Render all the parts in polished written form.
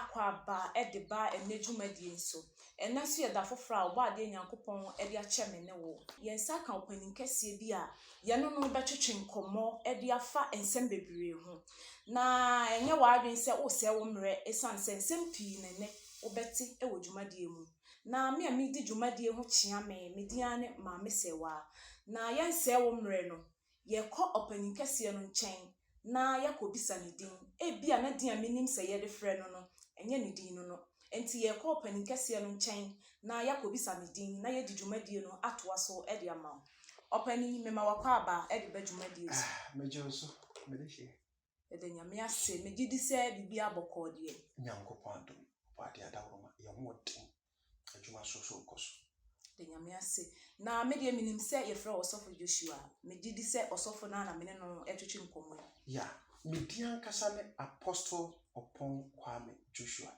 Akwaaba de ba ɛnnɛ dwumadie yi so. Ɛnnɛ nso yɛ da foforɔ a Ɔbɔadeɛ Nyankopɔn de akyɛ me ne wo. Yɛn nsa aka ɔpanin kɛseɛ bi a yɛne no bɛtwetwe nkɔmmɔ de afa nsɛm bebree ho. Na ɛnyɛ w'adwene sɛ woresɛe wo mmerɛ ɛsiane sɛ nsɛm pii na ɛnnɛ wobɛte wɔ dwumadie mu. Na me a medi dwumadie ho kyea me, me din ara ne Maame Sɛwaa. Na yɛnsɛe wo mmerɛ no, yɛkɔ ɔpanin kɛseɛ no nkyɛn na yɛakɔbisa ne din. Ebia na din a menim sɛ yɛde frɛ no no, ɛnyɛ ne din no no. Enti yɛrekɔ ɔpanin kɛseɛ no nkyɛn na yɛakɔbisa ne din na yɛadi dwumadie no atoa so de ama wo. Ɔpanin, mema w'akwaaba de ba dwumadie so. Ah, megye wo so, mede hyeɛ. Yɛda Nyame ase. Megye di sɛ biribiara bɔkɔɔ deɛ. Nyankopɔn adom, Ɔbɔadeɛ adaworoma, yɛn ho ɔden, adwuma so so rekɔ so. Yɛda Nyame ase. Na me deɛ menim sɛ yɛfrɛ wo Ɔsɔfo Joshua. Megye di sɛ ɔsɔfo no ara na me ne no retwetwe nkɔmmɔ yi. Yeah, me din ankasa ne Apostle Ɔpɔn Kwame Joshua.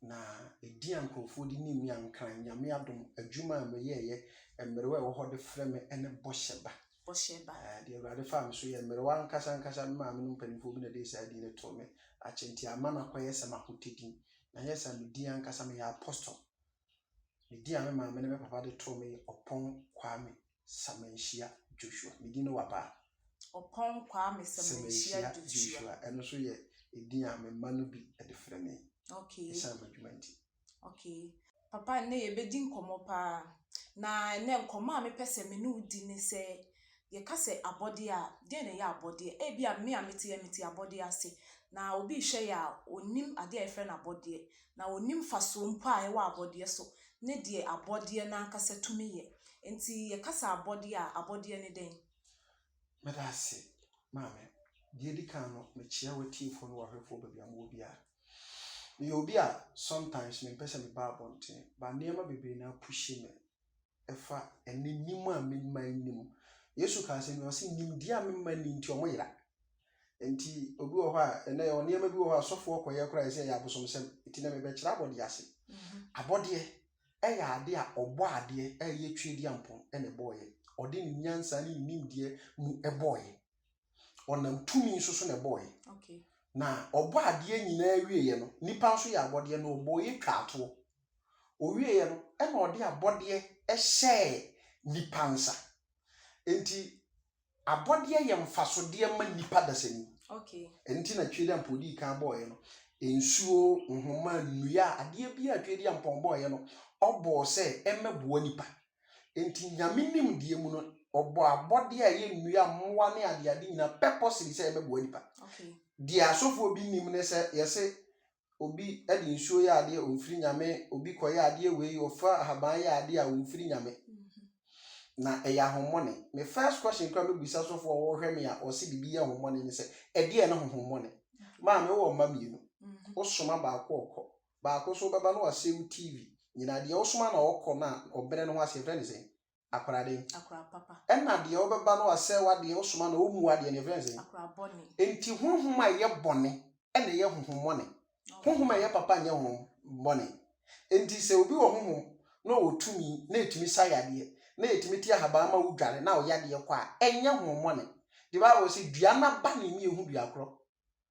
Na edin a nkurɔfoɔ de nim me a Nkran Nyame adom, adwuma a meyɛeɛ, mmerewa a ɛwɔ hɔ de frɛ me ne Bɔhyɛ Ba. Bɔhyɛ Ba. Ɛɛ, deɛ Awurade faa me so yɛ mmerewa ankasa ankasa, me maame nom mpanimfoɔ bi na ɛde saa din no too me. Akyɛ nti ama no akɔyɛ sɛ m'ahotɛ Na nyɛ sɛ me din ankasa meyɛ Apostle. Me din a me maame ne me papa de too me yɛ Ɔpɔn Kwame Samanhyia Joshua. Me din no wa paa. Ɔpɔn Kwame Samanhyia Joshua. Ɛno nso yɛ edin a me mma no bi de frɛ me. Ɛsiane m'adwuma nti. Okay. Papa, nnɛ yɛbɛdi nkɔmmɔ paa. Na nnɛ nkɔmmɔ a mepɛ sɛ me ne wo di ne sɛ, yɛka sɛ abɔdeɛ a, deɛn na ɛyɛ abɔdeɛ? Ebia me a mete yɛ mete abɔdeɛ ase. Na obi rehwɛ yɛ a, ɔnnim adeɛ a yɛfrɛ no abɔdeɛ. Na ɔnnim mfasoɔ mpo a ɛwɔ abɔdeɛ so ne deɛ abɔdeɛ no ankasa tumi yɛ. Nti yɛka sɛ abɔdeɛ a, abɔdeɛ ne dɛn? Meda ase, maame. Deɛ edi kan no, mekyia w'atiefoɔ ne w'ahwɛfoɔ baabi a mowɔ biara. Meyɛ obi a sometimes mempɛ sɛ meba abɔnten, but nneɛma bebree na apush me ɛfa ɛne nim a memma nim. Yesu kaa sɛ ɔse nimdeɛ a memma ni nti ɔmo yera. Nti obi wɔ hɔ a ɛnɛ yɛwɔ nneɛma bi wɔ hɔ a sɔfoɔ kɔyɛ koraa sɛ ɛyɛ abosomsɛm. Nti na mebɛkyerɛ abɔdeɛ ase. Abɔdeɛ ɛyɛ ade a ɔbɔ adeɛ a ɛyɛ Tweaduampɔn ɛna ɛbɔɔyɛ. Ɔde ne nyansa ne ne nimdeɛ mu ɛbɔɔyɛ. Ɔnam tumi nso so na ɛbɔɔyɛ. Na ɔbɔ adeɛ nyinaa wieɛ no, nipa nso yɛ abɔdeɛ na ɔbɔɔyɛ twa atoɔ. Owieɛ no, ɛna ɔde abɔdeɛ ɛhyɛɛ nipa nsa. Nti abɔdeɛ yɛ mfasodeɛ ma nipa dasani. Ɛno na Tweaduampɔn dii kan bɔɔyɛ no. Nsuo, nhoma, nnua, adeɛ bi a Tweaduampɔn bɔɔyɛ no, ɔbɔɔ sɛ ɛmmɛboa nipa. Nti Nyame nimdeɛ mu no, ɔbɔ abɔdeɛ a ɛyɛ nnua, mmoa ne adeade nyinaa purposely sɛ ɛmmɛboa nipa. Deɛ asɔfoɔ bi nim ne sɛ yɛse obi de nsuo yɛ adeɛ ɔmfiri Nyame, obi kɔyɛ adeɛ wei, ɔfa ahaban yɛ adeɛ a ɔmfiri Nyame. Na ɛyɛ ahommɔne. Me first question koraa mebisa sɔfoɔ a wɔhwɛ me a ɔse biribi yɛ ahommɔne ne sɛ, ɛdeɛ ne honhommɔne? Maame wowɔ mma mmienu. Wosoma baako ɔkɔ. Baako nso wobɛba na wasɛe wo TV. Nyinaa deɛ wosoma na ɔkɔ na ɔbrɛ ne ho ase yɛfrɛ ne sɛn? Akwadaa den. Akwadaa papa. Ɛna deɛ wobɛba na wasɛe w'adeɛ wosoma na ɔmmu adeɛ no yɛfrɛ ne sɛn? Akwadaa bɔne. Enti honhom a ɛyɛ bɔne ɛna ɛyɛ honhommɔne. Honhom a ɛyɛ papa nyɛ honhom bɔne. Enti sɛ obi wɔ honhom na ɔwɔ tumi na ɛtumi sa yadeɛ na yɛtumi te ahaban ma wo dware na ɔyadeɛ kɔ a, ɛnyɛ honhommɔne. The Bible sɛ dua n'aba na ɛmi ehu dua korɔ.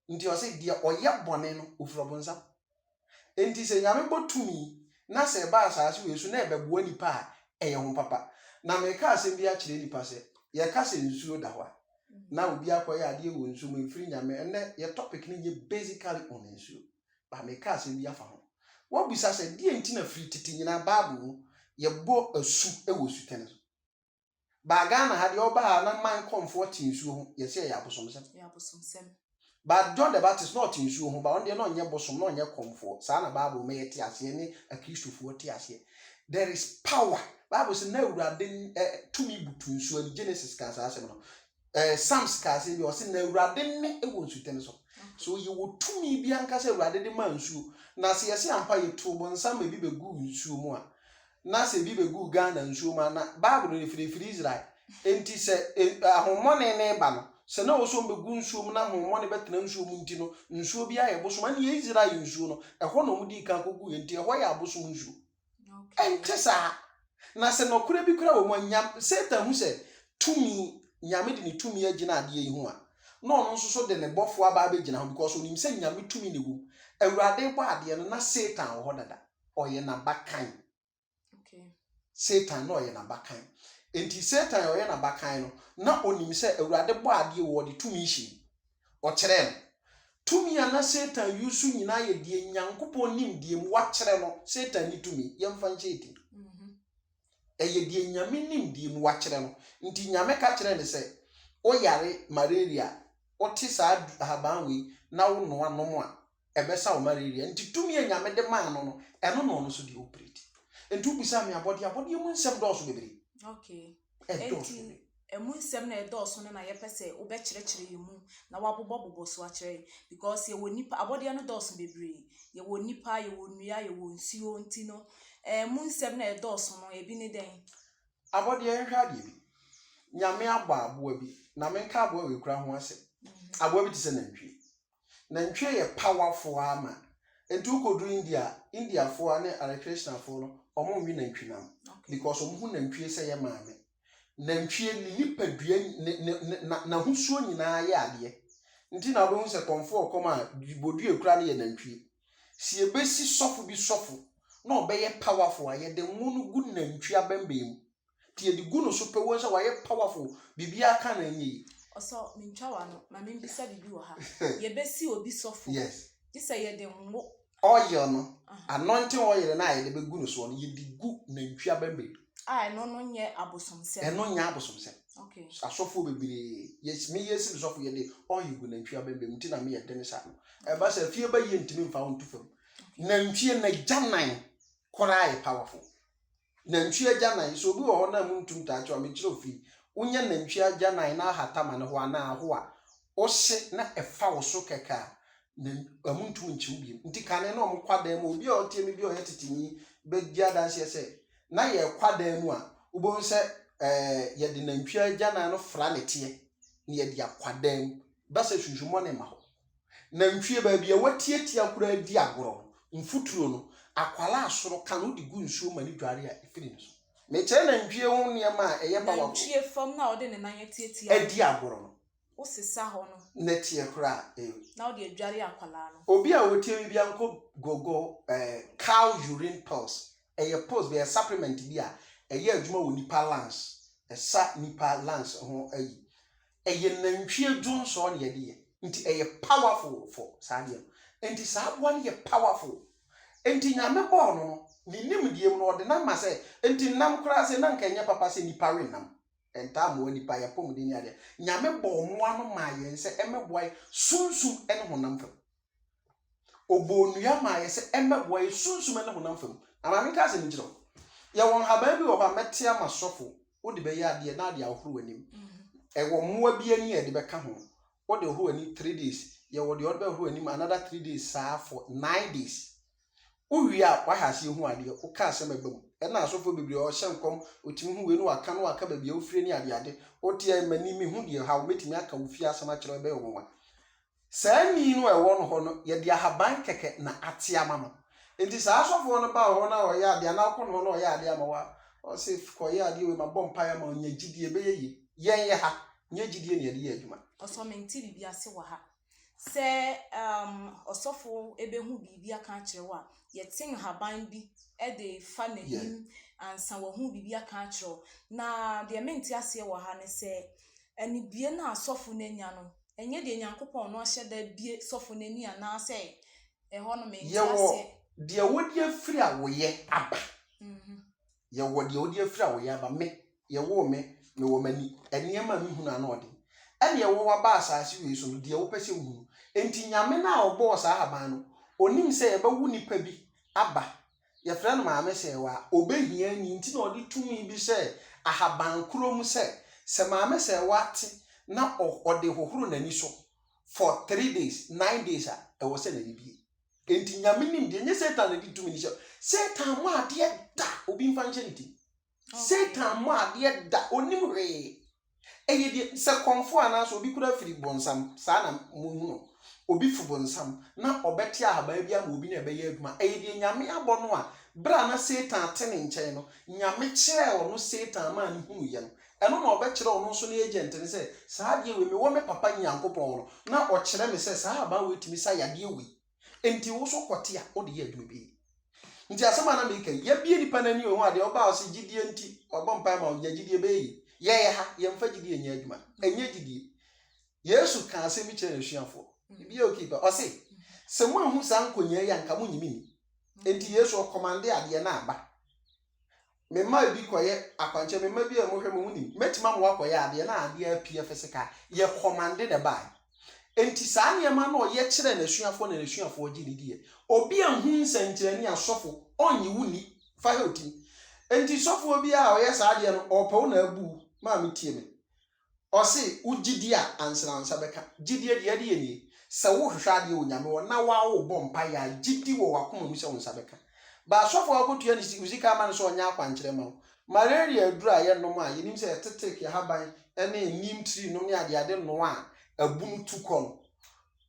Nti ɔse deɛ ɔyɛ bɔne no ofiri ɔbonsam. Enti sɛ Nyame bɔ tumi na sɛ ɛba asase wei so na ɛbɛboa nipa a, ɛyɛ ho papa. Na meka asɛm bi akyerɛ nipa sɛ, yɛka sɛ nsuo da hɔ a, na obi akɔyɛ adeɛ wɔ nsuo mu mfiri Nyame. Ɛnɛ yɛ topic no nyɛ basically on nsuo. But meka asɛm bi afa ho. Wɔbisa sɛ deɛ nti na firi tete nyinaa Bible mu yɛbɔ asu wɔ sutene so. Baa Ghana ha deɛ ɔba ha na man kɔmfoɔ te nsuo ho, yɛsɛ ɛyɛ abosomsɛm. Ɛyɛ abosomsɛm. But John the Baptist na ɔte nsuo ho, ba ɔno deɛ na ɔnyɛ bosom, na ɔnyɛ kɔmfoɔ. Saa na Bible ma yɛte aseɛ ne akristofoɔ te aseɛ. There is power. Bible sɛ na Awurade tumi butu nsuo ani. Genesis ka saa asɛm no. Psalms ka asɛm bi ɔse na Awurade nne wɔ nsutene so. So yɛwɔ tumi bi ankasa Awurade de ma nsuo. Na sɛ yɛse ampa yɛtoo bonsam ma ebi bɛguu nsuo mu a, na sɛ ebi bɛguu Ghana nsuo mu a, na Bible no ɛfirifiri Israel. Enti sɛ ahommɔne ne ba no, sɛ na ɔsɔ mbɛgu nsuo mu na ahommɔne bɛtena nsuo mu nti no, nsuo bi ayɛ bosom. Ɛne Israel nsuo no, ɛhɔ na wɔn dii kan kɔgu yɛ nti ɛhɔ yɛ abosom nsuo. Ɛnte saa. Na sɛ nɔkorɛ bi kora wɔ mu a, nyam, Satan hu sɛ tumi, Nyame de ne tumi agyina adeɛ yi ho a, na ɔno nso so de ne bɔfoɔ aba abɛgyina ho because onim sɛ Nyame tumi na ɛwɔ mu. Awurade bɔ adeɛ no, na Satan wɔ hɔ dada. Ɔyɛ n'abakan. Satan na ɔyɛ n'abakan. Enti Satan a ɔyɛ n'abakan no, na onim sɛ Awurade bɔ adeɛ wɔ ɔde tumi hyɛ mu. Ɔkyerɛɛ no. Tumi a na Satan use nyinaa yɛ deɛ Nyankopɔn nim deɛ mu wakyerɛ no. Satan ni tumi. Yɛmfa nhyɛ ti. Ɛyɛ deɛ Nyame nim deɛ mu wakyerɛ no. Nti Nyame ka kyerɛ no sɛ, woyare malaria, wote saa ahaban wei na wonoa nom a, ɛbɛsa wo malaria. Nti tumi a Nyame de maa no, ɛno na ɔno nso de operate. Nti wobisa me abɔdeɛ, abɔdeɛ mu nsɛm dɔɔso bebree. Ɛdɔɔso Enti bebree. ɛmu nsɛm na ɛdɔɔso no na yɛpɛ sɛ wobɛkyerɛkyerɛ yɛn mu na wabobɔbobɔ so akyerɛ yɛn, because yɛwɔ nipa, abɔdeɛ no dɔɔso bebree. Yɛwɔ nipa, yɛwɔ nnua, yɛwɔ nsuo, nti no ɛmu nsɛm na ɛdɔɔso no, ebi ne dɛn? Abɔdeɛ, nhwɛ adeɛ bi. Nyame abɔ aboa bi, na menka aboa wei kura ho asɛm. Aboa bi te sɛ nantwie. Nantwie yɛ powerful ama. Nti wokɔduru India, Indiafoɔ ne Hare Krishnafoɔ no, ɔmo nwe nantwi nam. Because ɔmo hu nantwie sɛ yɛ maame. Nantwie ne nipadua ne ne ne na n'ahosuo nyinaa yɛ adeɛ. Nti na wobɛhu sɛ kɔmfoɔ ɔkɔm a bodua kura no yɛ nantwie. Si ebesi sɔfo bi sɔfo na ɔbɛyɛ powerful a, yɛde ngo no gu nantwie abɛnbɛn mu. Nti yɛde gu no so pɛ, wɔn sɛ wayɛ powerful, biribiara ka na ɛnyɛ yi. Ɔsɔ mentwa wa no, ma membisa biribi wɔ ha. Yɛbɛsi obi sɔfo, gye sɛ yɛde ngo Oil no, anointing oil no a yɛde bɛgu no soɔ no, yɛde gu nantwie abɛnbɛn mu. A ɛno no nyɛ abosomsɛm? Ɛno nyɛ abosomsɛm. Asɔfoɔ bebree, yes, me yɛ si sɔfo, yɛde oil gu nantwie abɛnbɛn mu, nti na meyɛ den saa no. Ɛba sɛ fie ba yie, ntumi mfa wo nto fam. Nantwie n'agyanan koraa yɛ powerful. Nantwie agyanan, sɛ obi wɔ hɔ na mu ntum taa kyerɛ a, mekyerɛ ofie. Wonya nantwie agyanan na ahata ma ne ho anaa aho a, wohye na ɛfa wo so kɛkɛ a, na ɛmu ntum nkyew bio. Nti kane na ɔmo kɔ adan mu, obi a ɔtie me bi a ɔyɛ teteni bɛdi adanseɛ sɛ na yɛkɔ adan mu a, wobɛhu sɛ yɛde nantwie agyanan no fra ne teɛ na yɛde akɔ adan mu. Ba sɛ sunsummɔne ma hɔ. Nantwie, baabi a watiatia koraa di agorɔ no, mfuturo no, akwalaa soro ka no, wode gu nsuo ma ne dware a, ɛfiri ne so. Mekyerɛ nantwie ho nneɛma a ɛyɛ powerful. Nantwie fam na ɔde ne nan atiatia adi agorɔ no, wosesa hɔ no ne teɛ koraa ɛyɛ. Na wode adware akwalaa no. Obi a wotie mi bi ankɔ google cow urine pills. Ɛyɛ pills bi, ɛyɛ supplement bi a ɛyɛ adwuma wɔ nipa lungs, ɛsa nipa lungs ho ayi. Ɛyɛ nantwie dwonsɔɔ ne yɛde yɛ, nti ɛyɛ powerful for saa adeɛ no. Nti saa aboa no yɛ powerful. Nti Nyame bɔɔ no, ne nimdeɛ mu no, ɔde nam ma sɛ nti nam koraa sɛ na nka ɛnyɛ papa sɛ nipa we nam, ɛntaa mmoa nipa yɛ apɔmuden ne adeɛ. Nyame bɔɔ mmoa no maa yɛn sɛ ɛmɛboa yɛ sunsum ne honam fam. Ɔbɔɔ nnua maa yɛ sɛ ɛmɛboa yɛ sunsum ne honam fam. Na maame nka asɛm nkyerɛ wo, yɛwɔ nhaban bi wɔ hɔ a mɛte ama sɔfo, wode bɛyɛ adeɛ na ade ahohoro w'anim. Ɛwɔ mmoa bi ani a yɛde bɛka ho. Wode hohoro w'anim 3 days, yɛwɔ deɛ wɔde bɛhohoro w'anim another 3 days, saa for 9 days. Wowie a, wahɛ aseɛ hu adeɛ. Woka asɛm ɛba mu. Ɛna asɔfoɔ bebree a ɔhyɛ nkɔm, ɔtumi hu wei no, waka no, waka baabi a wofiri ne adeade. Wote m'ani mehu deɛ ha wobɛtumi aka wo fie asɛm akyerɛ wo, ɛbɛyɛ nwanwa. Saa ni no a ɛwɔ no hɔ no, yɛde ahaban kɛkɛ na ate ama no. Nti saa asɔfoɔ no ba wɔ hɔ na ɔyɛ adeɛ anaa ɔkɔ no hɔ na ɔyɛ adeɛ ama wa, ɔsɛ kɔyɛ adeɛ wei ma bɔ mpaeɛ ama ɔnya gyidie, ɛbɛyɛ yie. Yɛn yɛ ha nyɛ gyidie na yɛde yɛ adwuma. Ɔsɔ mente biribi ase wɔ ha sɛ ɔsɔfo ɛbɛhu biribi aka akyerɛ wo a, yɛte nhaban bi de fa n'anim ansa wahu biribi aka akyerɛ wo. Na deɛ mente aseɛ wɔ ha ne sɛ, anibie no a sɔfo no anya no, ɛnyɛ deɛ Nyankopɔn no ahyɛ da bie sɔfo no ani anaasɛ ɛhɔ no mente Yɛwɔ aseɛ? Deɛ wɔde afiri a wɔyɛ aba. Yɛwɔ deɛ wɔde afiri a wɔyɛ aba. Me yɛwoo me, mewɔ m'ani, nneɛma a mehu no ano ɔden. Ɛne ɛwɔ waba asase wei so no, deɛ wopɛ sɛ wohunu. Enti Nyame no a ɔbɔɔ saa ahaban no, onim sɛ yɛbɛwo nipa bi aba, yɛfrɛ no Maame Sɛɛwa a ɔbɛhia ni, nti na ɔde tumi bi hyɛ ahaban koro mu sɛ Maame Sɛɛwa te na ɔde hohoro n'ani so for 3 days, 9 days a, ɛwɔ sɛ n'ani bie. Enti Nyame nim deɛ nyɛ Satan na de tumi no hyɛ. Satan mmɔ adeɛ da, obi mfa nhyɛ ne ti. Satan mmɔ adeɛ da, onim hwee. Ɛyɛ deɛ sɛ kɔnfo anaasɛ obi kura firi bonsam saa na muhu no, obi fi bonsam na ɔbɛte ahaban bi ama obi na ɛbɛyɛ adwuma. Ɛyɛ deɛ Nyame abɔ no a, bere a na Satan te ne nkyɛn no, Nyame kyerɛɛ ɔno Satan maa no hunu yɛ no. Ɛno na ɔbɛkyerɛ ɔno nso ne agent no sɛ saa adeɛ wei, mewɔ me papa Nyankopɔn no na ɔkyerɛ me sɛ saa ahaban wei tumi sa yadeɛ wei. Enti wo so kɔte a, wode yɛ adwuma bi. Nti asɛm a na meka yi, yɛabue nipa no ani ohu adeɛ, ɔbaa ɔse gyidie nti, wabɔ mpae ma ɔnya gyidie bɛyɛ yie. Yɛyɛ ha, yɛmfa gyidie nyɛ adwuma. Ɛnyɛ gyidie. Yesu kaa asɛm bi kyerɛɛ n'asuafoɔ. Ebi yɛ okay pa. Ɔse, sɛ moanhu saa nkonyaa yi a, nka monnye me nni. Enti Yesu ɔkɔmande adeɛ na aba. Me mma bi kɔyɛ akwankyerɛ, me mma bi a mohwɛ mo, monim, mɛtumi ama wɔakɔyɛ adeɛ na adeɛ apue physical. Yɛ kɔmande na ɛbaeɛ. Enti saa nneɛma no a ɔyɛ kyerɛɛ n'asuafoɔ na n'asuafoɔ gye no diiɛ. Obi anhu nsɛnkyerɛnne a, sɔfo, ɔnnye wo nni. Fa hɛ wo tirim. Enti sɔfoɔ biara a ɔyɛ saa adeɛ no, ɔrepɛ wo na abu wo. Maame tie me. Ɔse wo gyidie a ansa na wo nsa bɛka. Gyidie deɛ ɛde yɛ nie, sɛ wo hwehwɛ adeɛ wɔ Nyame hɔ na woa wo bɔ mpaeɛ a gyidi wɔ wakoma mu sɛ wo nsa bɛka. But asɔfoɔ a wokɔtua ne wo sika ama no sɛ ɔnyɛ akwankyerɛ ma wo. Malaria aduro a yɛnom a yɛnim sɛ yɛtetek ahaban ne neem tree nom ne adeade noa a abunu tu kɔ no,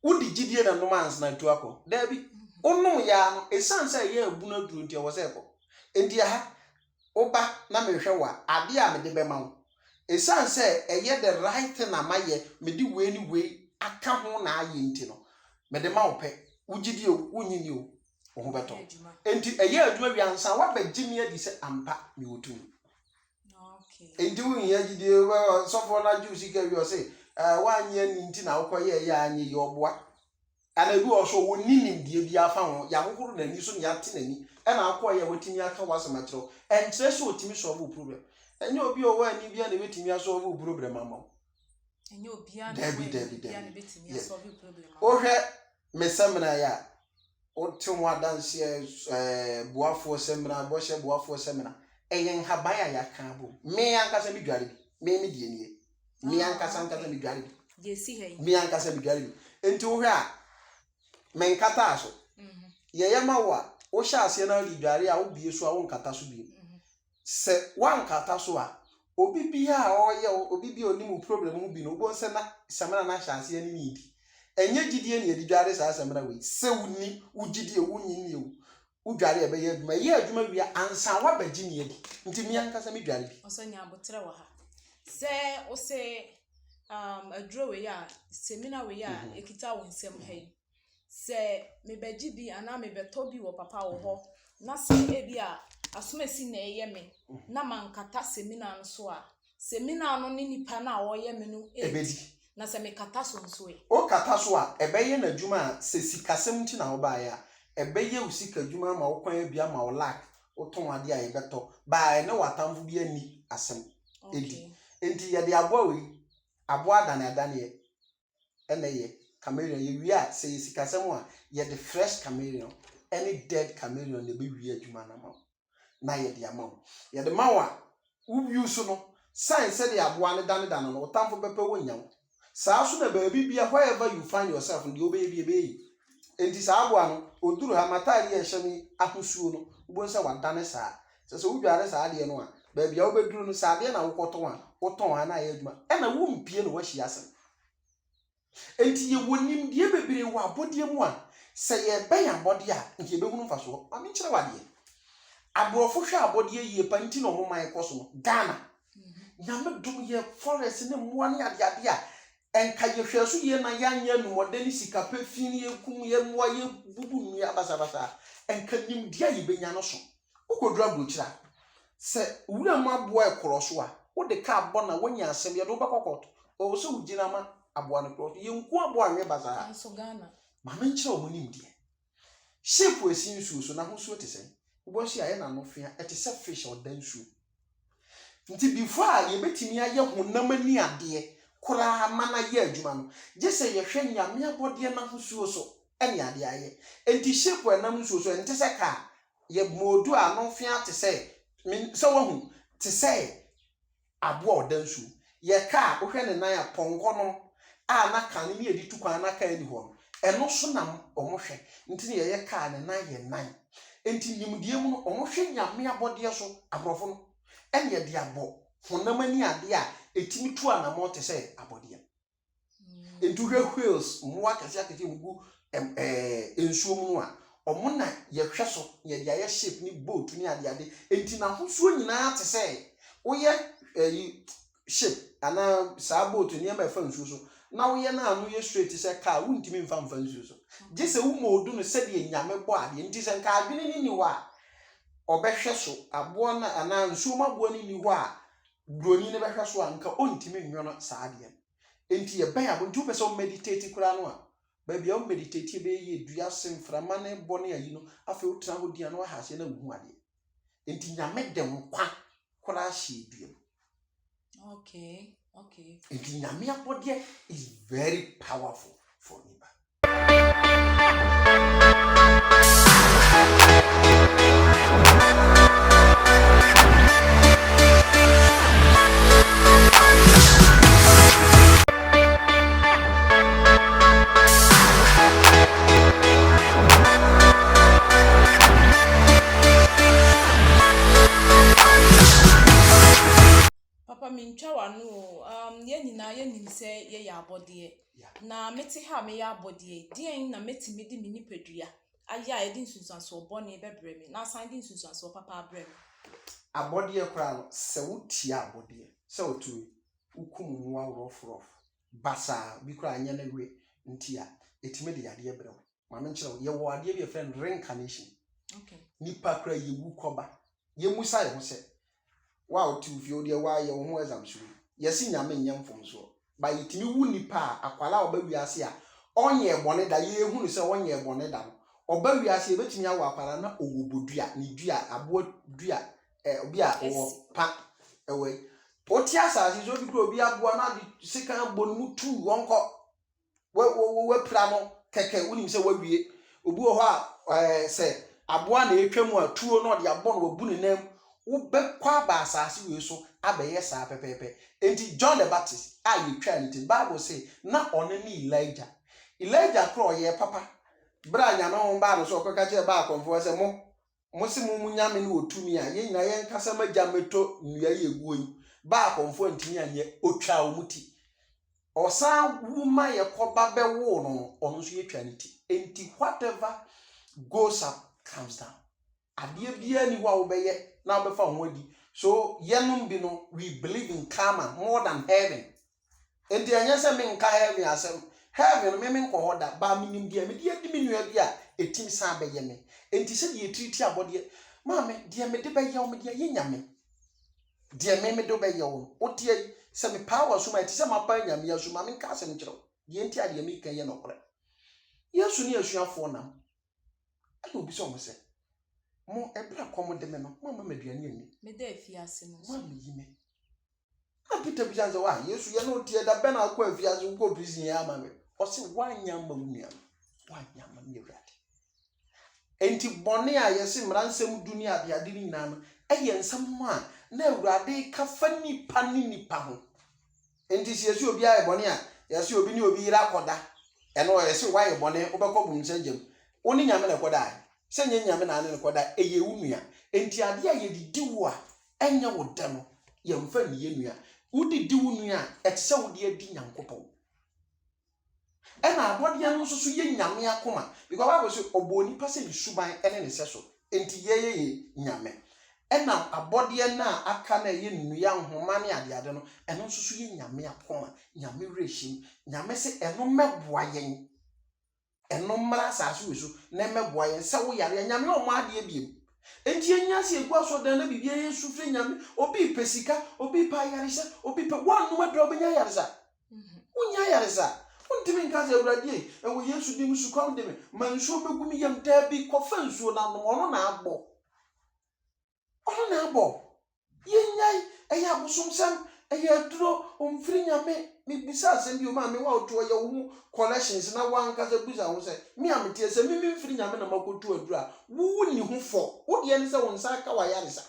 wode gyidie na nom ansa na atu akɔ? Daabi. Wonom yɛ ara no, ɛsiane sɛ ɛyɛ abunu aduro nti ɛwɔ sɛ ɛkɔ. Enti ɛha, Woba na mehwɛ wo a, adeɛ a mede bɛma wo, ɛsiane sɛ ɛyɛ the right thing a mayɛ, mede wei ne wei aka ho na ayɛ nti no, mede ma wo pɛ, wogye di o, wonnye nni o, wo ho bɛtɔ wo. Enti ɛyɛ adwuma wie ansa woabɛgye me adi sɛ ampa mewɔ tumi. Enti wonhia gyidie, sɔfoɔ no agye wo sika wie ɔse, woannye anni nti na wokɔyɛeɛ a anyɛ yie, ɔboa. Anaa ebi wɔ hɔ nso a, ɔnni nimdeɛ biara fa ho, yɛahohoro n'ani so na yɛate n'ani, ɛna akɔeɛ a watumi aka w'asɛm akyerɛ wo. Ɛnkyerɛ sɛ ɔtumi solve wo problem. Ɛnyɛ obi a ɔwɔ ani biara na ɛbɛtumi asɔlve wo problem ama wo. Ɛnyɛ obiara na Dabi, ɔwɔ ani dabi, biara na dabi. ɛbɛtumi Yes. asɔlve wo problem ama wo. Wohwɛ me sɛmina yi a, wote ho adanseɛ ɛɛ boafoɔ sɛmina, bɔhyɛ boafoɔ sɛmina, ɛyɛ nhaban a yɛaka abom. Me ankasa medware bi. Me me deɛ nie. Me Ah, ankasa ankasa okay. medware bi. Deɛ ɛsi ha yi. Me ankasa medware bi. Enti wohwɛ a, menkataa so. Yɛyɛ ma wo a, wohyɛ aseɛ na wode dware a, wobie so a, wonkata so bio. Sɛ woankata so a, obi biara a ɔreyɛ wo, obi biara a ɔnim wo problem ho bi no, wobɛhu sɛ na samina no ahyɛ aseɛ ne ne redi. Ɛnyɛ gyidie na yɛde dware saa samina wei. Sɛ wonni, wogye di o, wonnye nni o, wodware a ɛbɛyɛ adwuma. Ɛyɛ adwuma wie a, ansa woabɛgye me adi. Nti me ankasa medware bi. Ɔsɛ nya aboterɛ wɔ ha. Sɛ wose aduro wei a, samina wei a ɛkita wo nsam ha yi, sɛ mebɛgye bi anaa mebɛtɔ bi wɔ papa wɔ hɔ na sɛ ebi a asomasi na ɛyɛ me na mankata samina no so a, samina no ne nipa no a ɔreyɛ me no ɛbɛdi. Na sɛ mekata so nso ɛ? Wokata so a, ɛbɛyɛ n'adwuma a sɛ sikasɛm nti na wobaeɛ a, ɛbɛyɛ wo sika adwuma ama wo kwan abue ama wo luck, wotɔn adeɛ a yɛbɛtɔ, baa ɛne w'atamfo bi anni asɛm ɛdi. Enti yɛde aboa wei, aboa adaneadaneɛ ɛna ɛyɛ chameleon. Yɛwie a, sɛ yɛ sikasɛm a, yɛde fresh chameleon ɛne dead chameleon na ɛbɛwie adwuma no ama wo na yɛde ama wo. Yɛde ma wo a, wo use no, sign sɛdeɛ aboa no danedane no, wo tamfo bɛpɛ wɔnnya wo. Saa so na baabi bia, wherever you find yourself no, deɛ wobɛyɛ bi ɛbɛyɛ yie. Enti saa aboa no, ɔduru ha, m'atadeɛ a ɛhyɛ me ahosuo no, wobɛhu sɛ wadane saa. Sɛ sɛ wodware saa adeɛ no a, baabi a wobɛduru no, sɛ adeɛ na wokɔtɔn a, wotɔn a na ayɛ adwuma. Ɛna wompie na woahyia asɛm. Enti yɛwɔ nimdeɛ bebree wɔ abɔdeɛ mu a, sɛ yɛbɛn abɔdeɛ a, nka yɛbɛhunu mfasoɔ. Ma menkyerɛ wo adeɛ. Aborɔfo hwɛ abɔdeɛ yie pa nti na ɔmo man kɔ so no. Ghana, Nyame dom yɛ forest ne mmoa ne adeade a, ɛnka yɛhwɛ so yie na yɛanyɛ anumɔden ne sikapɛ fi ne yɛkum yɛ mmoa yɛbubu nnua basabasa a, ɛnka nimdeɛ a yɛbɛnya no so. Wokɔduru aburokyire a, sɛ wuram aboa ɛkorɔ so a, wode kaa bɔ na woanya asɛm yɛde wobɛkɔ court. Ɔwɔ sɛ wogyina ma aboa no korɔ so. Yɛnku aboa nwe basaa. Nso Ghana. Ma menkyerɛ wɔn nimdeɛ. Ship a ɛsi nsuo so, n'ahosuo te sɛn? Wobɛhu sɛ ayɛ n'ano fea, ɛte sɛ fish a ɔda nsuo. Nti before a yɛbɛtumi ayɛ honam ani adeɛ koraa ma no ayɛ adwuma no, gye sɛ yɛhwɛ Nyame abɔdeɛ n'ahosuo so ɛne adeɛ ayɛ. Nti ship a ɛnam nsuo so, ɛnte sɛ car. Yɛ moodu a ano fea te sɛ, sɛ woahu, te sɛ aboa a ɔda nsuo. Yɛ kaa, wohwɛ ne nan a, pɔnkɔ no a na kan ne yɛde tu kwan na kaa ni hɔ no, ɛno so na wɔn hwɛ. Nti na yɛyɛ kaa ne nan yɛ nan. Nti nimdeɛ mu no, wɔn hwɛ Nyame abɔdeɛ so, aborɔfo no, ɛna yɛde abɔ honam ani adeɛ a ɛtumi tu anammɔn te sɛ abɔdeɛ. Nti wohwɛ whales, mmoa akɛseɛ akɛseɛ mu gu nsuo mu no a, ɔmo na yɛhwɛ so na yɛde ayɛ ship ne boat ne adeade. Nti n'ahosuo nyinaa te sɛ woyɛ ɛyi ship anaa saa boat nneɛma a ɛfa nsuo so. na woyɛ no a ano yɛ straight sɛ car a, wontumi mfa mfa nsuo so. Gye sɛ wo mould no sɛdeɛ Nyame bɔ adeɛ. Nti sɛ nka adwene no nni hɔ a, ɔbɛhwɛ so, aboa no anaa nsuo mu aboa no nni hɔ a, buroni no bɛhwɛ so a, nka ɔntumi nwono saa adeɛ no. Nti yɛbɛn abo, nti wopɛ sɛ wo meditate koraa no a, baabi a wo meditate bɛyɛ yie, dua ase, mframa no bɔ ne ayi no, afei wotena hɔ din a na waha aseɛ na wohu adeɛ. Nti Nyame de nkwa koraa hyɛɛ dua mu. Okay. Nti Nyame abɔdeɛ is very powerful for nipa. Papa mentwa w'ano o. Yɛn nyinaa yɛnim sɛ yɛyɛ abɔdeɛ. Na mete ha a meyɛ abɔdeɛ yi, deɛn na mɛtumi de me nipadua ayɛ a ɛde nsunsuansoɔ bɔne bɛbrɛ me na asan de nsunsuansoɔ papa abrɛ me? Abɔdeɛ koraa no, sɛ wotia abɔdeɛ, sɛ wotu wokum mmoa rough rough, basaa, bi koraa nyɛ ne we nti a, ɛtumi de yadeɛ brɛ wo. Ma menkyerɛ wo, yɛwɔ adeɛ bi a yɛfrɛ no reincarnation. Nipa koraa yɛwu kɔba. Yɛmmusa yɛn ho sɛ, wo a wote wo fie, wo deɛ woayɛ wo ho exams wei. Yɛse Nyame nyɛ mfomsoɔ. But yɛtumi wu nipa a, akwadaa a ɔba wiase a, ɔnyɛɛ bɔne da, yɛhunu sɛ ɔnyɛɛ bɔne da no, ɔba wiase yɛbɛtumi awo akwadaa na ɔwɔ bodua, ne dua, aboa dua, obi a ɔwɔ pa, ɛwɔ yi. Wote asase so, obi kura obi aboa na ade sekan bɔ ne mu tuu, ɔnkɔ. Wapira no kɛkɛ, wonim sɛ wawie. Obi wɔ hɔ a, sɛ aboa na ɛretwa mu a, tuo na ɔde abɔ no, wabu ne nan mu. Wobɛkɔ aba asase wei so abɛyɛ saa pɛpɛɛpɛ. Enti John the Baptist a yɛtwaa ne ti no, Bible se na ɔno ne Elijah. Elijah korɔ ɔyɛɛ papa. Berɛ a Nyame honhom baa no so, ɔkɔka kyerɛɛ Baal akɔmfoɔ sɛ, mo, mo se mo mo nyame no wɔ tumi a, yɛn nyinaa yɛnkasa ma gya mmɛtɔ nnua yi ɛguo yi. Baal akɔmfoɔ antumi anyɛ, ɔtwaa wɔn ti. Ɔsan wu ma yɛkɔba bɛwoo no no, ɔno nso yɛtwaa ne ti. Enti whatever goes up comes down. Adeɛ biara ni hɔ a wobɛyɛ na wobɛfa ho adi. So yɛnom bi no, we believe in karma more than heaven. Enti ɛnyɛ sɛ menka heaven asɛm. Heaven no, me menkɔ hɔ da, but menim deɛ mede adi me nua bi a ɛtim san bɛyɛ me. Enti sɛdeɛ yɛtiriti abɔdeɛ, maame, deɛ mede bɛyɛ wo, mede ayɛ Nyame. Deɛ me mede bɛyɛ wo no, woteɛ yi, sɛ mepaa w'asom a, ɛte sɛ mapaa Nyame asom. Ma menka asɛm nkyerɛ wo. Deɛ nti a deɛ meka yi yɛ nokorɛ. Yesu ne asuafoɔ nam. Ɛna obisa wɔn sɛ, Mo, ɛberɛ a kɔm de me no, moamma me aduane anni? Meda afiase no nso. Moammeyi me. Ɛna Peter bisa no sɛ, Wa, Yesu, yɛne wo teɛ, da bɛn na wokɔ afiase, wokɔ prison yɛ ama me? Ɔse, Woanyɛ amma wo nua no, woanyɛ amma me Awurade. Enti bɔne a yɛse mmara nsɛm du ne adeade no nyinaa no, ɛyɛ nsɛm a na Awurade ka fa nnipa ne nnipa ho. Enti sɛ yɛse obi ayɛ bɔne a, yɛse obi ne obi yere akɔda, ɛno yɛse woayɛ bɔne, wobɛkɔ bonsam gyam. Wo ne Nyame na ɛkɔdae? Sɛ nyɛ Nyame na ane no kɔdae, ɛyɛ wo nua. Enti adeɛ a yɛde di wo a ɛnyɛ wo dɛ no, yɛmfa nni yɛn nua. Wode di wo nua a, ɛte sɛ wode adi Nyankopɔn. Ɛna abɔdeɛ no nso so yɛ Nyame akoma because bible se ɔbɔɔ nipa sɛ ne suban ne ne sɛso enti yɛyɛ yɛ Nyame. Ɛna abɔdeɛ no a aka no a ɛyɛ nnua, nhoma ne adeade no ɛno nso so yɛ Nyame akoma, Nyame werɛhyim. Nyame se ɛno mmɛboa yɛn, ɛno mmra asase wei so na ɛmmɛboa yɛn. Sɛ wo yare a Nyame ɔmmɔ adeɛ biom. Enti yɛnyɛ sɛ yɛgu asɔrdan na biribiara yɛsu frɛ Nyame, obi repɛ sika, obi repɛ ayaresa, obi repɛ, woannom aduro a wobɛnya ayaresa? Wonnya ayaresa. Wontumi nka sɛ, Awurade ei, ɛwɔ Yesu din mu, sukɔm de me, ma nsuo mmɛgu me yam. Daabi, kɔfa nsuo no anom. Ɔno na abɔ. Ɔno na abɔ. Yɛnnyae. Ɛyɛ abosomsɛm. Ɛyɛ aduro. Ɔmfiri Nyame. Mebisa asɛm bi o, maame, wo a wote hɔ yɛ wo ho collections na w'ankasa bisa wo ho sɛ, me a mete ha, sɛ me memfiri Nyame na makɔtu aduro a, wo wonni ho fɔ. Wo deɛ ne sɛ wo nsa aka w'ayaresa.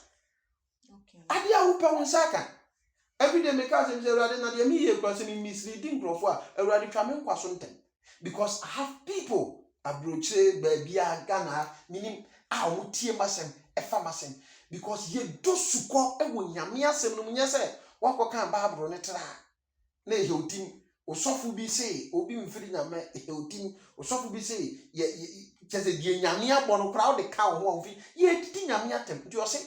Adeɛ a wopɛ wo nsa aka. Everyday meka asɛm sɛ Awurade na deɛ meyɛ kura sɛ me misleadi nkurɔfoɔ a Awurade twa me nkwa so ntɛm because I have people aburokyire baabiara Ghana ha menim a wɔn tie m'asɛm ɛfa m'asɛm because yɛdɔ sukɔ wɔ Nyame asɛm no mu nyɛ sɛ wakɔka Bible no tra na ɛhɛw tim. Osɔfo bi se obi mfiri Nyame, ɛhɛw tim. Osɔfo bi se yɛ yɛ kyɛ sɛ deɛ Nyame abɔ no koraa wode ka wo ho a wofi yɛdidi Nyame atɛm. Nti ɔse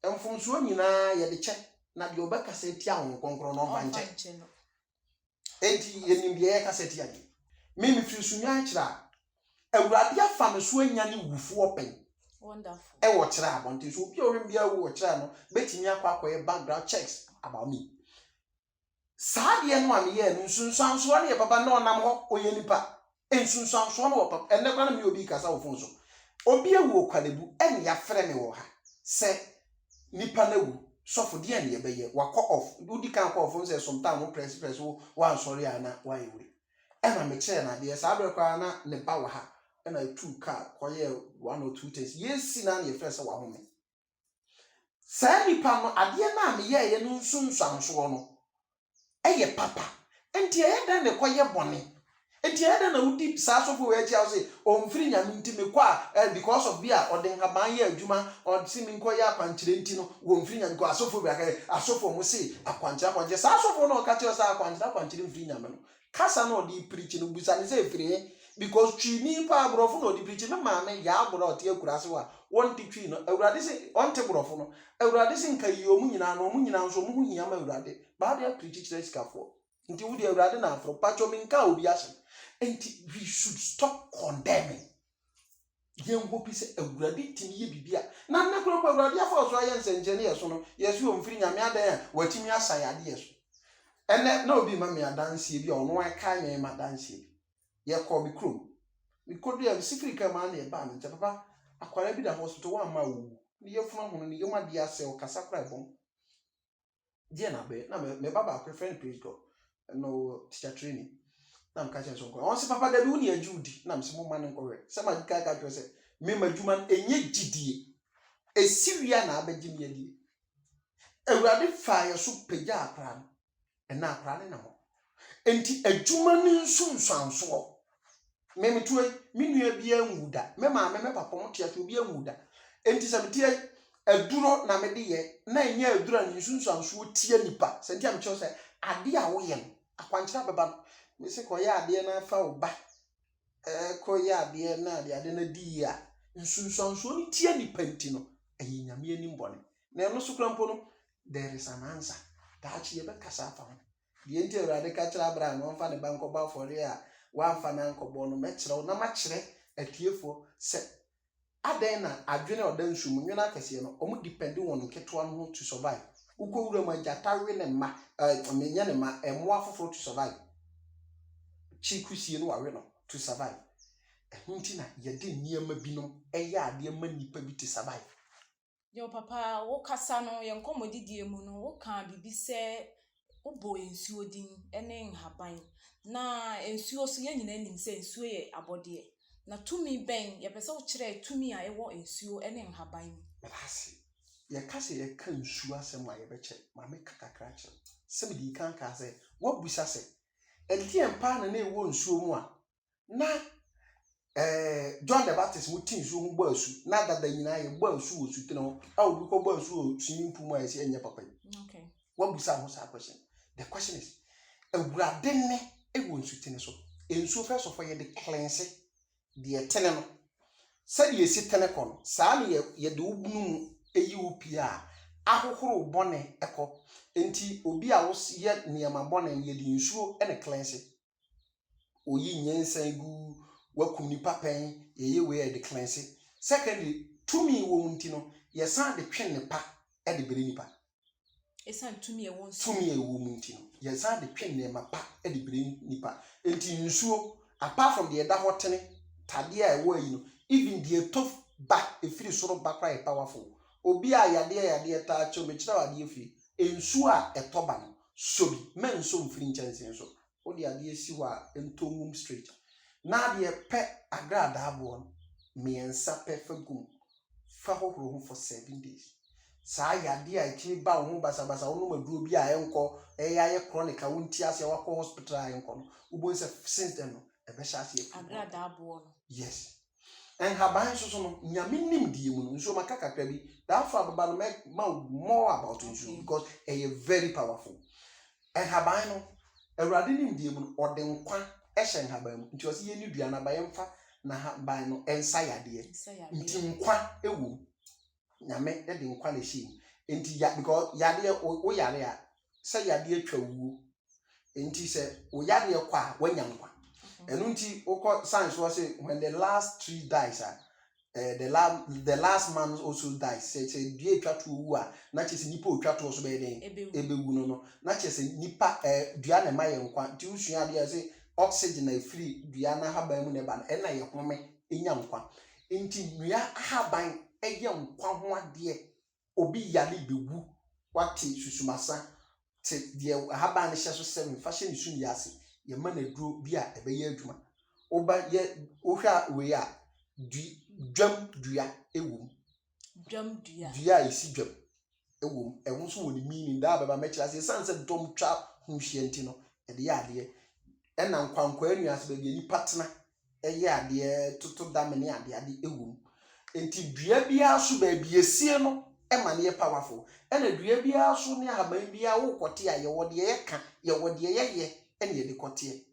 mfomsoɔ nyinaa yɛde kyɛ na deɛ ɔbɛkasa atia Honhom Kronkron no ɔmfa nkyɛ. Enti yɛnim deɛ yɛkasa tia deɛ. Me mefiri Sunyani kyerɛ a, Awurade afa me so anya ne wufoɔ pɛn ɛwɔ kyerɛ abɔnten so. Obi a ɔhwɛ biara wu wɔ kyerɛ no bɛtumi akɔ akɔyɛ background checks about me. Saa adeɛ no a meyɛɛ no, nsunsuansoɔ no yɛ papa. Na ɔnam hɔ, ɔyɛ nipa, nsunsuansoɔ no wɔ papa. Ɛnnɛ koraa na mene obi kasa wɔ phone so. Obi awu wɔ Korle Bu, ɛne yɛafrɛ me wɔ ha sɛ nipa no awu. Sɔfo, deɛ ne yɛbɛyɛ? Wakɔ off. Wodi kan kɔ off sɛ sometime wo press press wo wansɔre a na wayɛ wei. Ɛna mekyerɛ no adeɛ. Saa berɛ koraa na ne ba wɔ ha, ɛna etu car kɔyɛ one or two things. Yɛsi na ne yɛfrɛ sɛ wahome. Saa nipa no, adeɛ no a meyɛɛyɛ no, nsunsuansoɔ no ɛyɛ papa. Nti ɛyɛ dɛn na ɛkɔyɛ bɔne? Nti ɛyɛ dɛn na wodi saa asɔfo wɔ akyi a wɔsɛ ɔmfiri Nyame? Nti mekɔ a because of bi a ɔde nhaban yɛ adwuma, ɔse menkɔyɛ akwankyerɛ nti no wɔmfiri Nyame kɔ. Asɔfo bi aka, asɔfo mo se akwankyerɛ akwankyerɛ. Saa asɔfo no ɔka kyerɛ sɛ akwankyerɛ akwankyerɛ mfiri Nyame no, kasa na ɔde pirikyi no, busa ne sɛ ɛfiri he, because Twi nipa aborɔfo na ɔde pirikyi. Me maame yɛ aborɔ a ɔte akura ase hɔ a wɔnte Twi no, Awurade se ɔnte borɔfo no. Awurade se nka yi ɔmu nyinaa no, ɔmu nyinaa nso ɔmu ho hia ma Awurade baade apirikyi kyerɛ sikafoɔ. Nti wode Awurade na aforo patwɔ menka obi asɛm. Nti we should stop condemning. Yɛn hope sɛ Awurade tumi yɛ biribi a na nnɛ kora mpo Awurade afa so ayɛ nsɛnkyerɛnne yɛ so no, yɛso yɛ ɔmfiri Nyame. Adan a watumi asa yɛ adeɛ so. Ɛnɛ na obi ma me adanseɛ bi a ɔno akae me ma adanseɛ bi. Yɛkɔɔ me kurom, mekɔdu a mesi firi kaa mu a na yɛbaa me nkyɛn, "Papa, akwadaa bi da hospital, wamma a owu ne yɛfunu ahono ne yam adeɛ asɛ, ɔkasa koraa ɛbɔn deɛ na abɛyɛ." Na me ba baako yɛfrɛ no Praise God, ɛna ɔwɔ teacher training, na meka kyerɛ sɛ nkɔ. Ɔn sɛ, "Papa, dabi, wo ne agye wo di." Na mesɛ momma no nkɔhwɛ sɛ ma ka ka kyerɛ sɛ mema adwuma no ɛnyɛ gyidie ɛsi wia na abɛgye me adie. Awurade faa yɛ so pagya akora no. Ɛna akora ne nam hɔ. Nti adwuma no nsunsuansoɔ, memetoa yi, me nua biara nwu da, me maame, me papa mo te ase, obi anwu da. Nti sɛ meteɛ yi, aduro na mede yɛ na ɛnyɛ aduro a ne nsunsuansoɔ tia nipa. Sɛ nti a mekyerɛ sɛ adeɛ a woyɛ no, akwankyerɛ abɛba no, mese kɔyɛ adeɛ na afa wo ba kɔyɛ adeɛ na ade ade no di yie a, nsunsuansoɔ no tia nipa. Nti no ɛyɛ Nyame anim bɔne. Na ɛno so kora mpo no, there is an answer. Daakye yɛbɛkasa afa ho deɛ nti Awurade ka kyerɛ Abraham na ɔmfa ne ba nkɔbɔ afɔre a wamfa no ankɔbɔ no. Mɛkyerɛ wo na makyerɛ atiefoɔ sɛ adɛn na adwene a ɔda nsuo mu, nwene akɛseɛ no, ɔmo depend wɔn nketewa no ho to survive. Wokɔ wura mu, agyata we ne mma, menyɛ ne mma, mmoa foforɔ to survive. Kyi kusie no wawe no to survive. Ɛho nti na yɛde nneɛma binom ɛyɛ adeɛ ma nnipa bi to survive. Yɛwɔ papa, wokasa no, yɛn nkɔmmɔdidie mu no, woka biribi sɛ wobɔ nsuo din ne nhaban. Na nsuo so, yɛn nyinaa nim sɛ nsuo yɛ abɔdeɛ. Na tumi bɛn, yɛpɛ sɛ wokyerɛ tumi a ɛwɔ nsuo ne nhaban mu. Meda. Yɛka sɛ yɛka nsuo asɛm a, yɛbɛkyɛ. Ma meka kakra kyerɛ sɛ mede kan kaa sɛ woabusa sɛ ɛdeɛn paa na na ɛwɔ nsuo mu a na John the Baptist mu te nsuo ho bɔ asu. Na dada nyinaa yɛbɔ asu wɔ sutene ho a, obi kɔbɔ asu wɔ swimming pool mu a, yɛsɛ ɛnyɛ papa yi. Wabusa ho saa question. The question is, Awurade ne ɛwɔ nsutene so. Nsuo, first of all, yɛde cleanse deɛ tene no. Sɛdeɛ esi tene kɔ no, saa ne yɛde wo bunu mu eyi wo pie a ahohoro bɔne ɛkɔ. Nti obi a woyɛ nneɛma bɔne no, yɛde nsuo ɛna cleanse. Oyi nyansan gu, wakum nipa pɛn, yɛyɛ wei a, yɛde cleanse. Secondly, tumi wɔ mu nti no, yɛsan de twe nnepa ɛde bere nipa. Ɛsiane tumi a ɛwɔ nsuo. Tumi a ɛwɔ mu nti no, yɛsan de twe nneɛma pa de bere nipa. Nti nsuo, apart from deɛ ɛda hɔ tene tadeɛ a ɛwɔ ayi no, even deɛ ɛtɔ ba efiri soro ba koraa yɛ powerful. Obi a yadeɛ yadeɛ taa kyɛw, mekyerɛ wo adeɛ firi nsuo a ɛtɔ ba no so bi mɛ nso mfiri nkyɛnsee so. Wode adeɛ si hɔ a, ntɔ ngum straight. Na adeɛ pɛ agradaa boɔ no mmiɛnsa pɛ fa gum fa hohoro ho for 7 days. Saa yadeɛ a ɛtumi ba wo ho basabasa, wonom aduro bi a ɛnkɔ, ɛyɛ ayɛ chronic a wonti aseɛ, wakɔ hospital a ɛnkɔ no, wobɛhu sɛ since then no, ɛbɛhyɛ aseɛ afiri hɔ. Agradaa boɔ no. Yes. Nhaban nso so no, Nyame nim deɛ mu no nsuo maka kakra bi daafo ababa no, mɛma wo more about nsuo because ɛyɛ very powerful. Nhaban no, Awurade nim deɛ mu no, ɔde nkwa ɛhyɛ nhaban mu. Nti ɔsɛ yɛni dua no aba, yɛmfa n'ahaban no ɛnsa yadeɛ. Nsa yadeɛ. Nti nkwa ɛwɔ mu. Nyame de nkwa na ɛhyɛ mu. Nti ya because yadeɛ, wo yare a, sɛ yadeɛ atwa wuo. Nti sɛ wo yareɛ kɔ a, woanya nkwa. Ɛno nti wokɔ science wɔ se when the last tree dies a, the last man also dies. Sɛ dua etwa toɔ wu a, na kyerɛ sɛ nipa otwa toɔ so bɛyɛ den? Ebewu no. Na kyerɛ sɛ nipa dua na ɛma yɛ nkwa. Nti wosua adeɛ a sɛ oxygen a efiri dua n'ahaban mu na ɛba no, ɛna yɛ home enya nkwa. Nti nnua ahaban ɛyɛ nkwa ho adeɛ. Obi yare bewu, wate susumasa te deɛ ahaban no hyɛ so sɛ mfa hyɛ ne sum yi ase, yɛma no aduro bi a ɛbɛyɛ adwuma. Woba yɛ wohwɛ a wei a du dwam dua ɛwɔ mu. Dwam dua. Dua a ɛsi dwam ɛwɔ mu. Ɛho nso wɔ ne meaning daa bɛba mɛkyerɛ ase. Ɛsiane sɛ dɔm twa ho hyia nti no, ɛde yɛ adeɛ. Ɛna nkwankwaa nnua ase baabi a nipa tena ɛyɛ adeɛ toto dame ne adeade ɛwɔ mu. Nti dua biara so baabi esie no ɛma no yɛ powerful. Ɛna dua biara so ne ahaban biara wokɔte a, yɛwɔ deɛ yɛka, yɛwɔ deɛ yɛyɛ, ɛna yɛde kɔteɛ.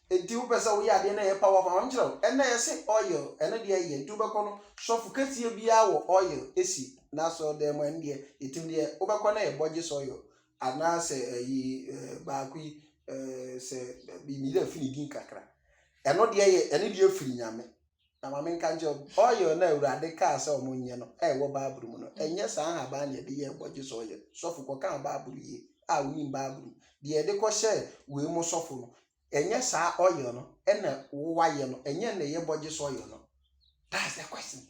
Nti wopɛ sɛ woyɛ adeɛ na ɛyɛ powerful a, kyerɛ wo ɛnna yɛsɛ oil ɛno deɛ yɛ. Nti wobɛkɔ no, sɔfo kɛseɛ biara wɔ oil esi n'asɔredan mu. Ɛno deɛ yɛtim deɛ wobɛkɔ na yɛ Borges oil anaasɛ ɛyi baako yi sɛ mi dɛ fi ne din kakra. Ɛno deɛ yɛ, ɛno deɛ firi Nyame. Na maame nka nkyerɛ wo, oil na Awurade kaa sɛ ɔmo nyɛ no a ɛwɔ Bible mu no, ɛnyɛ saa ahaban na yɛde yɛ Borges oil. Sɔfo kɔka Bible yie a wonim Bible mu deɛ yɛde kɔhyɛ wei mu. Sɔfo no, ɛnyɛ saa oil no ɛna wowayɛ no, ɛnyɛ na ɛyɛ Borges oil no. That's the question.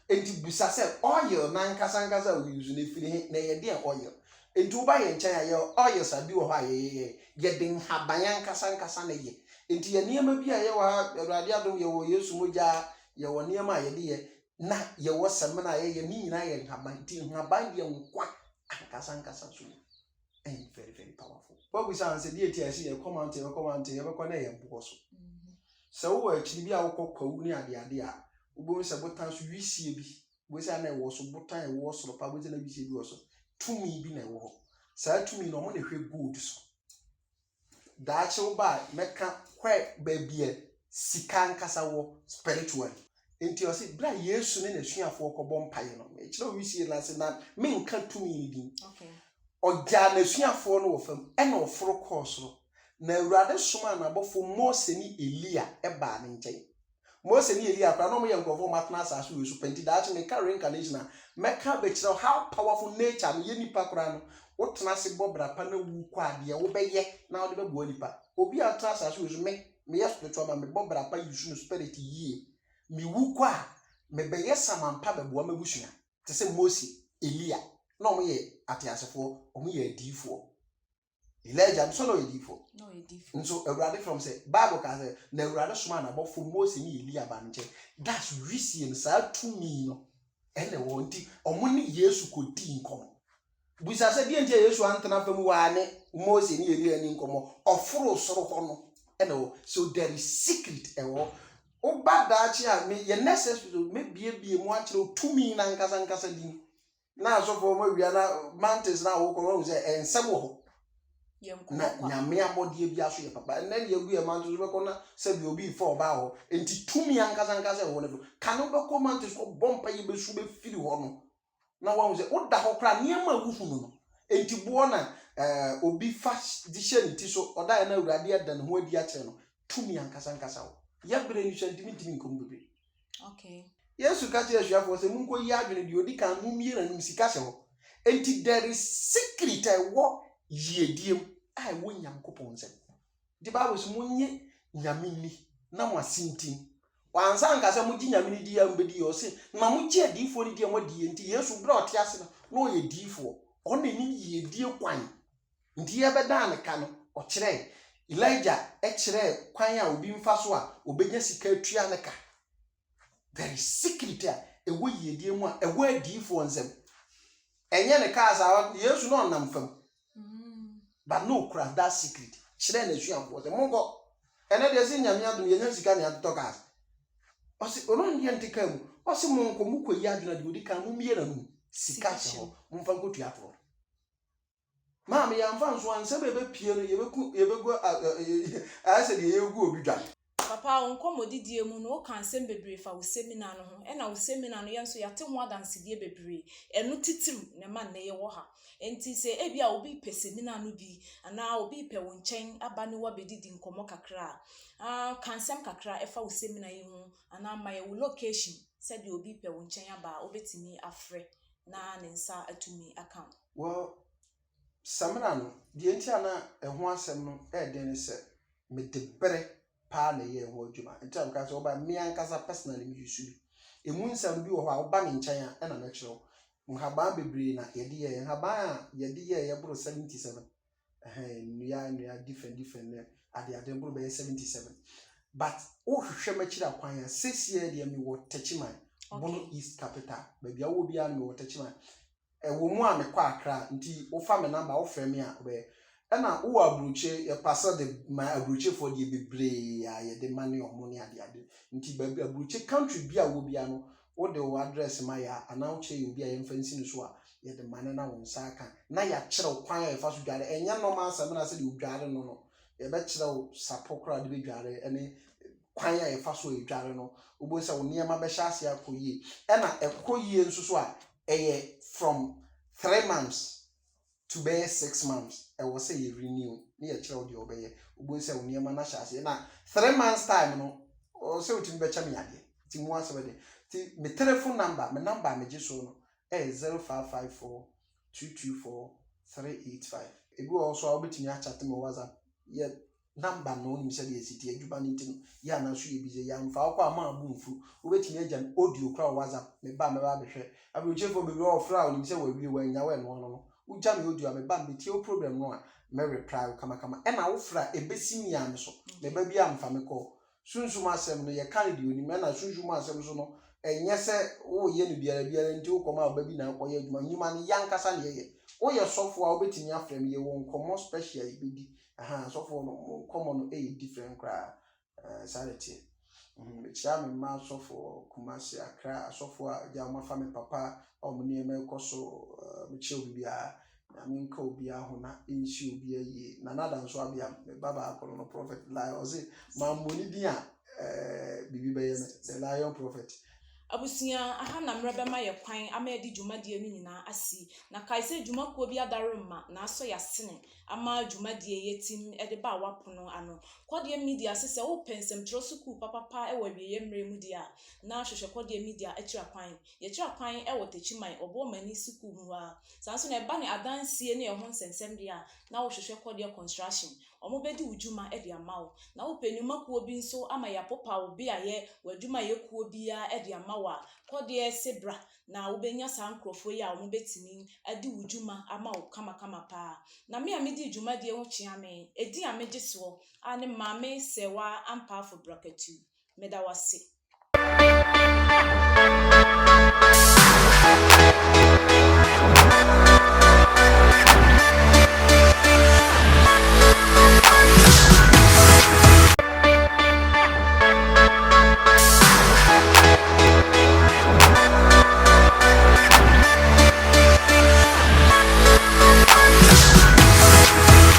Nti bisa sɛ oil nankasa nkasa a woyi so no efiri he na ɛyɛ deɛ oil? Nti woba yɛn nkyɛn a, yɛ oils a bi wɔ hɔ a yɛyɛ, yɛde nhaban ankasa nkasa na yɛ. Nti yɛ nneɛma bi a yɛwɔ ha, Awurade adom, yɛwɔ Yesu mogya, yɛwɔ nneɛma a yɛde yɛ, na yɛwɔ sɛmina a yɛyɛ ne nyinaa yɛ nhaban. Nti nhaban deɛ nkwa ankasa nkasa so ɛyɛ very very powerful. Wabisa sɛ deɛ ti a yɛsɛ yɛkɔ mountain, yɛbɛkɔ mountain, yɛbɛkɔ na ɛyɛ boɔ so. Sɛ wowɔ akyiri bi a wokɔ Kwawu ne adeade a, wobɛhu sɛ botan so wisie bi, wobɛhu sɛ ana ɛwɔ so botan a ɛwɔ soro pa, wobɛhu sɛ na wisie bi wɔ so. Tumi bi na ɛwɔ hɔ. Saa tumi no, ɔmo na ɛhwɛ gold so. Daakye wo ba a, mɛka hwɛ baabi a sika ankasa wɔ spiritually. Nti ɔse bere a Yesu ne n'asuafoɔ kɔbɔ mpaeɛ no, mekyerɛ wo wisie no ase na menka tumi no din. Ɔgyaa n'asuafoɔ no wɔ fam ɛna ɔforo kɔɔ soro. Na Awurade somaa n'abɔfoɔ Mose ne Elia ɛbaa ne nkyɛn. Mose ne Elia koraa na ɔmo yɛ nkurɔfoɔ ɔmo atena asase wei so pɛ. Nti daakye meka reincarnation a, mɛka abɛkyerɛ wo how powerful nature no yɛ. Nipa koraa no, wotena ase bɔ bra pa na wu kɔ a, deɛ wobɛyɛ na wode bɛboa nipa. Obi a ɔtena asase wei so, me meyɛ spiritual man, mebɔ bra pa, use no spirit yie, mewu kɔ a, mebɛyɛ samampa bɛboa m'abusua te sɛ Mose, Elia. Na ɔmo yɛ ateasefoɔ, ɔmo yɛ adiifoɔ. Elijah nso na ɔyɛ diifoɔ. Na ɔyɛ diifoɔ. Nso Awurade from sɛ Bible ka sɛ na Awurade somaa n'abɔfo Mose ne Elia ba ne nkyɛn. That's wisie no. Saa tumi no ɛna ɛwɔ hɔ. Nti ɔmo ne Yesu kɔdii nkɔmmɔ. Bisa sɛ deɛ nti a Yesu antena fam hɔ a ne Mose ne Elia ni nkɔmmɔ, ɔforo soro hɔ no ɛna ɛwɔ. So there is secret ɛwɔ hɔ. Woba daakye a, me yɛ next episode mebiebie mu akyerɛ wo tumi nankasa nkasa din na asɔfoɔ mo awia na mountains na wokɔ wɔn sɛ ɛnsɛm wɔ hɔ. Yɛn Na nkɔmmɔ kwa. Nyame abɔdeɛ bi aso yɛ papa. Ɛnɛ deɛ egu yɛ mountains, wobɛkɔ na sɛbi obi fa ɔbaa hɔ. Nti tumi ankasa ankasa ɛwɔ no do kane. Wobɛkɔ mountains kɔ bɔ mpa yi bɛsu bɛfiri hɔ no na wɔn sɛ woda hɔ koraa, nneɛma a wohu no. Nti boɔ na obi fa de hyɛ ne ti so ɔda yɛ na Awurade ada ne ho adi akyerɛ no. Tumi ankasa ankasa wɔ yɛbrɛ ni sɛ ntumi nkɔm bebree. Yesu ka kyerɛ asuafoɔ sɛ monkɔ yi adwene deɛ ɔdi kan mommie n'anom, sika hyɛ hɔ. Enti there is secret a ɛwɔ yiedie mu a ɛwɔ Nyankopɔn nsɛm. Nti Bible sɛ monye Nyame ni na mo ase ntim. Wansa anka sɛ mogye Nyame no di a mobɛdi yɛ. Ɔse na mogye adiyifoɔ no di a moadi yɛ. Nti Yesu berɛ a ɔte ase no na ɔyɛ diyifoɔ. Ɔno n'anim yiedie kwan. Nti yɛbɛdaa ne ka no, ɔkyerɛɛ Elijah, kyerɛɛ kwan a obi mfa so a obɛnya sika atua ne ka. There is secret a ɛwɔ yiedie mu a ɛwɔ adiyifoɔ nsɛm. Ɛnyɛ ne kaa saa. Yesu na ɔnam fam but no okura that secret kyerɛ n'asuafoɔ sɛ monkɔ. Ɛnɛ deɛ sɛ Nyame adom yɛnya sika ne atotɔ cars. Ɔse ɔno ndeɛ nte kaa mu. Ɔse monkɔ, mokɔ yi adwene deɛ ɔdi kan mommie n'anom, sika hyɛ hɔ, momfa nkɔtua toɔ. Maame, yɛamfa nso a, nsɛm a ɛbɛpie no yɛbɛku, yɛbɛgu, ayɛ sɛ deɛ yɛgu obi dwa. Papa. Papa, wo nkɔmmɔdidie mu no, woka nsɛm bebree fa wo seminar no ho. Ɛna wo seminar no, yɛn nso yɛate ho adansedie bebree. Ɛno titiriw na ɛma nnɛ yɛwɔ ha. Enti sɛ ebi a obi pɛ seminar no bi anaa obi pɛ wo nkyɛn aba ne wabɛdidi nkɔmmɔ kakra a, ah, ka nsɛm kakra ɛfa wo seminar yi ho anaa ma yɛ wo location sɛdeɛ obi pɛ wo nkyɛn aba a, wobɛtumi afrɛ na ne nsa atumi aka wo. Well, samina no, deɛ nti a na ɛho asɛm no ɛɛden ne sɛ mede bere paa na ɛyɛ ɛho adwuma. Nti a meka sɛ woba, me ankasa personally me use bi. Emu nsɛm bi wɔ hɔ a woba me nkyɛn a ɛna mɛkyerɛ wo. Nhaban bebree na yɛde yɛɛ. Nhaban a yɛde yɛɛ yɛboro 77. Ɛhɛn, nnua nnua different different ne ade ade boro bɛyɛ 77. But wohwehwɛ m'akyiri akwan a, seesie deɛ mewɔ Techiman, Bono East capital. Baabi a wowɔ biara no mewɔ Techiman. Ɛwɔ mu a mekɔ Accra, nti wofa me number, wofrɛ me a, wobɛyɛ. Ɛna wowɔ aburokyire, yɛpa de ma aburokyirefoɔ deɛ bebree a yɛde ma ne ɔmo ne ade ade. Nti baabi aburokyi country bi a wɔ biara no, wode wo address ma yɛ a, anaa wokyerɛ yɛ obi a yɛmfa nsi no so a, yɛde ma ne na wo nsa aka. Na yɛakyerɛ wo kwan a yɛfa so dware. Ɛnyɛ normal asɛm na sɛdeɛ wodware no, yɛbɛkyerɛ wo sapo koraa de bɛdware ɛne kwan a yɛfa so yɛdware no. Wobɛhu sɛ wo nneɛma bɛhyɛ ase akɔ yie. Ɛna ɛkɔ yie nso so a, ɛyɛ from 3 months to bɛyɛ 6 months ɛwɔ sɛ yɛ renew ne yɛkyerɛ wo deɛ wɔbɛyɛ. Wobɛhu sɛ wo nneɛma no ahyɛ aseɛ na 3 months time no, ɔwɔ sɛ wotumi bɛkyɛ me adeɛ. Nti mu asɛm de nti me telephone number, me number a megye so no ɛyɛ 0554224385. Ebi wɔ hɔ so a wobɛtumi akyate me WhatsApp. Yɛ number no, wonim sɛdeɛ ɛsi te adwuma no nti no yɛ ana so yɛ busy, yɛamfa wokɔ ama abo mfu. Wobɛtumi agya me audio kora wɔ WhatsApp. Meba a mɛba abɛhwɛ. Aburokyefoɔ bebree wɔ ɔfrɛ a onim sɛ wawie wanya wɔ ɛnoa no, wogya me audio a, meba metie wo problem no a, mɛ reply wo kamakama. Ɛna wofrɛ a, ɛbɛsi mia me so. Meba bi a mfa me kɔ sunsum asɛm no, yɛka no deɛ onim. Ɛna sunsum asɛm so no, ɛnyɛ sɛ woyɛ no biara biara nti wokɔma ɔba bi na akɔyɛ adwuma. Nnwuma no yɛankasa ne yɛyɛ. Woyɛ sɔfoɔ a, wobɛtumi afrɛ me. Yɛwɔ nkɔmmɔ special yɛbɛdi. Aha sɔfoɔ no, mo nkɔmmɔ no ɛyɛ different koraa. Saa de teɛ. Mekyia me mma asɔfoɔ Kumasi, Accra, asɔfoɔ a agya wɔn afa me papa a wɔn nneɛma ɛkɔ so. Mekyia obi biara. Nyame nka obiara ho na nsi obiara yie. Nana da nso abea me ba baako no, Prophet Lion, ɔse mammɔ ne din a, biribi bɛyɛ me, the Lion Prophet. Abusua, aha na mmerɛ bɛma yɛ kwan ama yɛde dwumadie no nyinaa asi. Na kae sɛ dwumakuo bi adaroma na asɔ yɛasene ama dwumadie yɛtim de ba wapono ano. Kɔdeɛ Media se sɛ wopɛ nsɛmtwerɛ sukuu papapa wɔ awieeɛ mmerɛ mu deɛ a, na hwehwɛ Kɔdeɛ Media akyira kwan. Yɛkyerɛ kwan wɔ Techiman, Ɔboɔmani sukuu mu hɔ a. Saa nso na ɛba ne adansie ne ɛho nsɛnsɛm deɛ a, na wohwehwɛ Kɔdeɛ Construction. Wɔn bɛdi wo dwuma de ama wo. Na wopɛ nnwumakuo bi nso ama yɛapopa wo beaeɛ, w'adwumayɛ kuo biara de ama wo a, Kɔdeɛ se bra na wobɛnya saa nkurɔfoɔ yi a wɔn bɛtumi adi wo dwuma ama wo kamakama paa. Na me a medi dwumadie ho kyea me, edin a megye soɔ a ne Maame Sɛwa Ampaafo Brakatu. Meda wo ase.